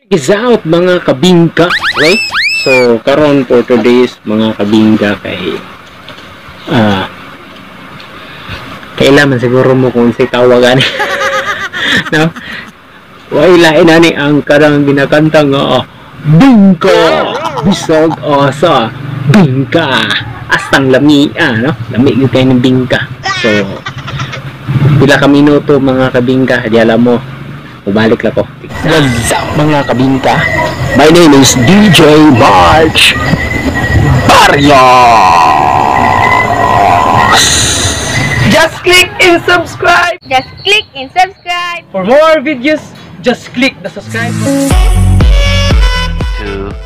Is out mga kabingka, okay? So karon for today's mga kabingka kay kailan man siguro mo kung si tawagan no? Way lain ani ang karang ginakanta nga bingka bisag asa bingka astang lamia, no? Lami gyud kay ng bingka. So pila ka minuto mga kabingka, di alam mo, ubalik lang ko. What's up mga kabingka? My name is DJ March Barrios. Just click and subscribe. Just click and subscribe. For more videos, just click the subscribe button.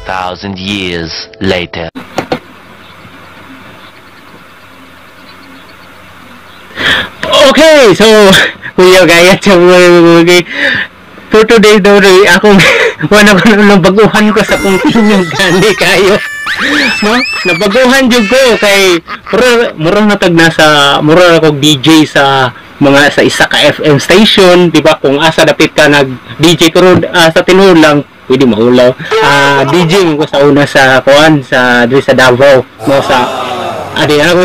2,000 years later. Okay, so kuya gaya sa okay. For today daw rin akong wala ko nabaguhan ko sa kong tinyong gani kayo. No? Nabaguhan jud ko kay mura natag nasa mura ako DJ sa mga sa isa ka FM station, di ba? Kung asa dapit ka nag DJ karon sa tinuod lang pwede maulaw. DJ mo ko sa una sa kuan sa diri sa Davao, no, sa di na ako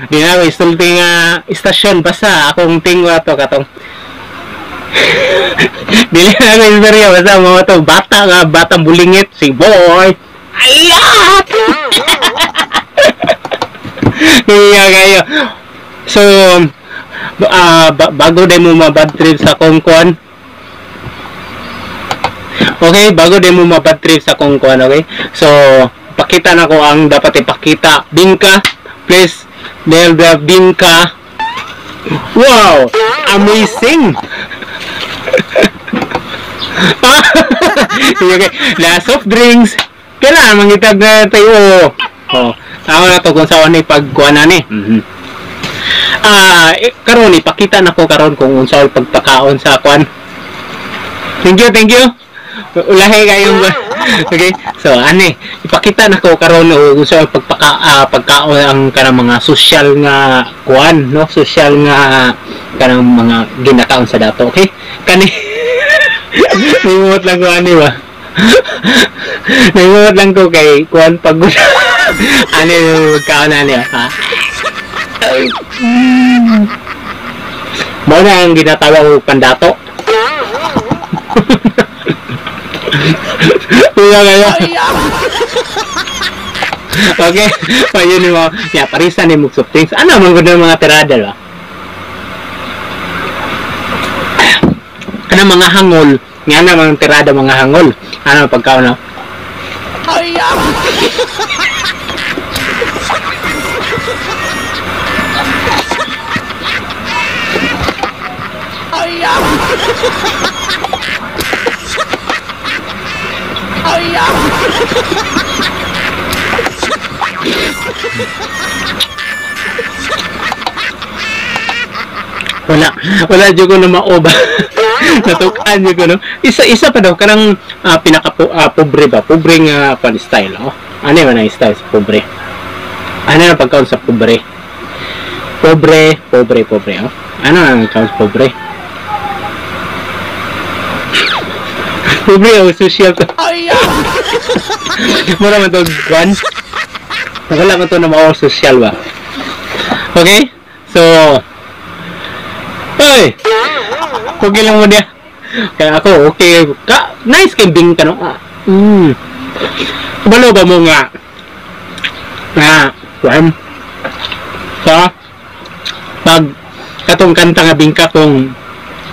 di na ako isulti nga istasyon basta akong tingwa to katong dili na ako istorya basta mga to bata nga batang bulingit si boy alat. Iya kayo. So bago day mo mabad trip sa kongkon. Okay, bago day mo mabad trip sa kongkon, okay? So pakita na ko ang dapat ipakita. Bingka, please. Del bingka. Wow, amazing. Okay, la soft drinks. Kailangan mangitag na tayo. Oh, tama na to kung saan ni pagkuha na ni. Karon ipakita na ko karon kung unsa pagpakaon sa kuan. Thank you, thank you. Ulahi kayong okay. So ani ipakita na ko karon unsa pagpaka pagkaon ang kanang mga sosyal nga kuan, no? Sosyal nga kanang mga ginakaon sa dato, okay? Kani nimot lang ko ani ba. Nimot lang ko kay kuan pagod. Ani magkaon ani ha. Mao na ang ginatawag og pandato. Kuya kayo. Okay, ayun mo. Ya, parisan ni mo soft drinks. Ano man gud mga tirada ba? Ano mga hangol? Nga na mga tirada mga hangol. Ano pagkaon na? Wala, wala jud ko na maoba. Natukan jud ko no. Isa pa daw kanang pinaka pobre ba? Pobre nga pan style, oh. Ano man ang style sa pobre? Ano ang pagkaon sa pobre? Pobre, pobre, pobre, oh. Ano ang pagkaon sa pobre? Pobre o social to. Mura man to kwan. Wala man to na mao social ba. Okay? So hey! Okay lang mo niya. Kaya ako, okay. Ka, nice kay bingka, no? Kabalo ba mo nga? Nga, kuwan. So, pag katong kanta nga bingka kung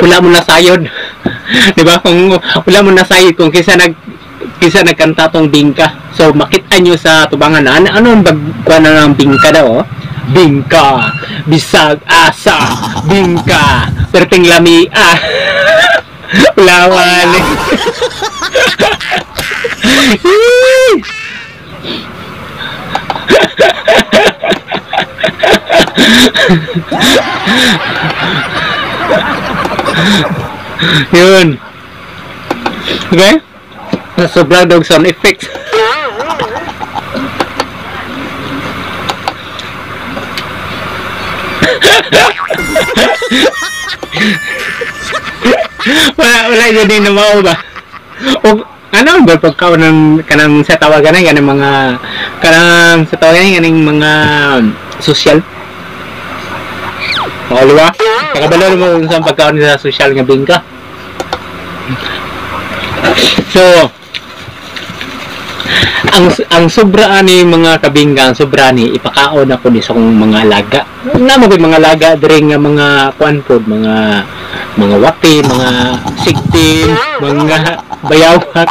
wala mo nasayod. Di ba? Kung wala mo nasayod, kung kisa nagkanta tong bingka. So, makita nyo sa tubangan na, ano ang bagkuha na ng bingka daw, oh? Bingka, bisag asa, bingka, perting lami, ah. Ulawan. Yun. Okay? Sobrang dog sound effects. Wala, wala yun din na mao ba? O, Ano ba pagkaon ng kanang sa tawagan na kanang mga kanang sa tawagan kaning mga social. O, di ba? Nakabalo mo kung saan pagkaon sa social nga bingka. So, ang sobra ani, mga kabingka, ang sobra ni ipakaon ako ni sa akong mga alaga. Na mo mga alaga diri nga mga kuan pod, mga wati, mga sigtin, mga bayawak.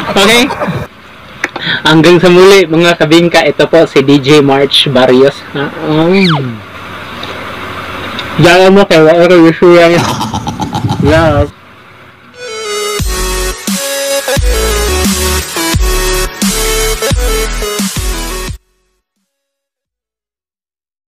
Okay? Hanggang sa muli, mga kabingka, ito po si DJ March Barrios. Diyan mo kay wala ko. Yeah.